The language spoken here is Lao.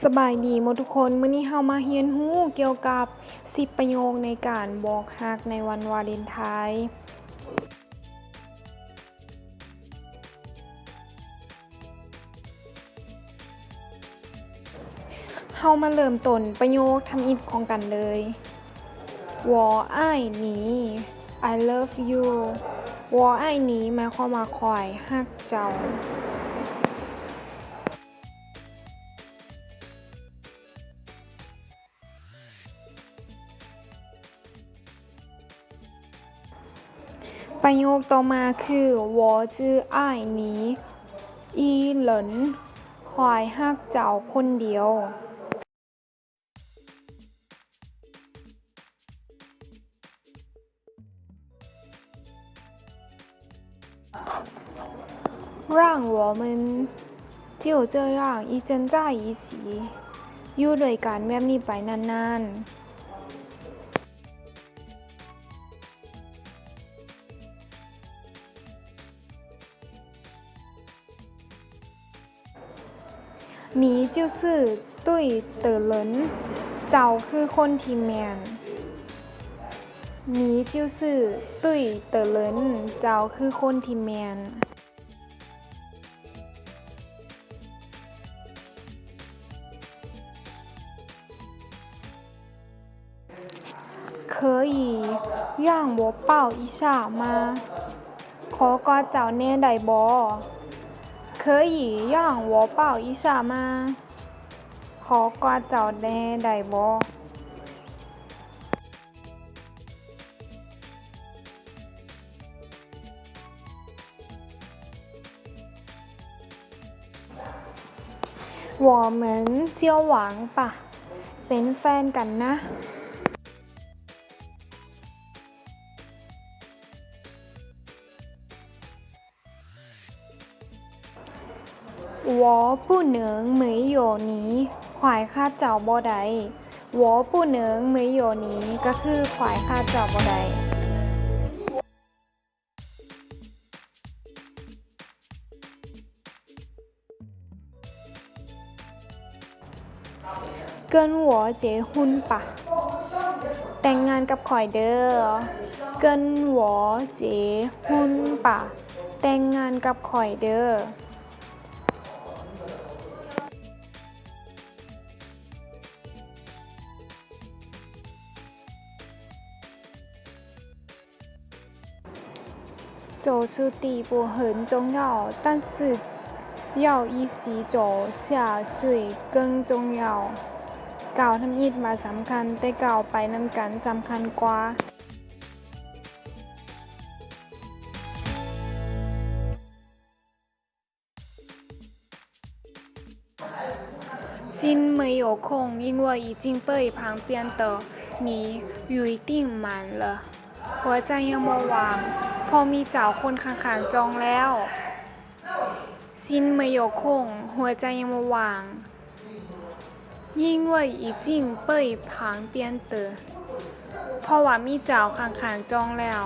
ສະບາຍດີໝົດທຸກຄົນ, ມື້ນີ້ເຮົາມາຮຽນຮູ້ກ່ຽວກັບສິບປະໂຫຍກໃນການບອກຮັກໃນວັນວາເລັນທາຍ. ເຮົາມາເລີ່ມຕົ້ນປະໂຫຍກທຳອິດຂອງກັນເລີຍ. 我爱你, I love you. 我爱你 ໝາຍຄວາມວ່າຂ້ອຍຮັກເຈົ້າ. ປະໂຫຍກຕໍ່ມາຄື 我只爱你一人, ຂ້ອຍຮັກເຈົ້າຄົນດຽວ. 让我们就这样一直在一起, ຢູ່ດ້ວຍກັນແບບນີ້ໄປນານໆ. 你就是对的人, ເຈົ້າຄືຄົນທີ່ແມ່ນ. 你就是对的人, ເຈົ້າຄືຄົນທີ່ແມ່ນ. 可以让我抱一下吗? ຂໍກອດເຈົ້າແດ່ໄດ້ບໍ່? 可以让我抱一下吗? ຂໍກອດເຈົ້າແດ່ໄດ້ບໍ່? 我们交往吧, ເປັນແຟນກັນນະ. 我不能没有你, ຂ້ອຍຂາດເຈົ້າບໍ່ໄດ້. 我不能没有你 ກໍຄືຂ້ອຍຂາດເຈົ້າບໍ່ໄດ້. 跟我结婚吧, ແຕ່ງງານກັບຂ້ອຍເດີ້. 跟我结婚吧, ແຕ່ງງານກັບຂ້ອຍເດີ້. 做事第一步很重要，但是要一起走下去更重要. ກ້າວທຳອິດວ່າສຳຄັນ, ແຕ່ກ້າວໄປນຳກັນສຳຄັນກວ່າ. 心没有空，因为已经被旁边的你约定满了。 ຫົວໃຈຍັງບໍ່ວ່າງ ເພາະມີເຈົ້າຄົນຂ້າງໆຈອງແລ້ວ. 心没有空, ຫົວໃຈຍັງບໍ່ວ່າງ. 因为已经被旁边的, ເພາະວ່າມີເຈົ້າຂ້າງໆຈອງແລ້ວ.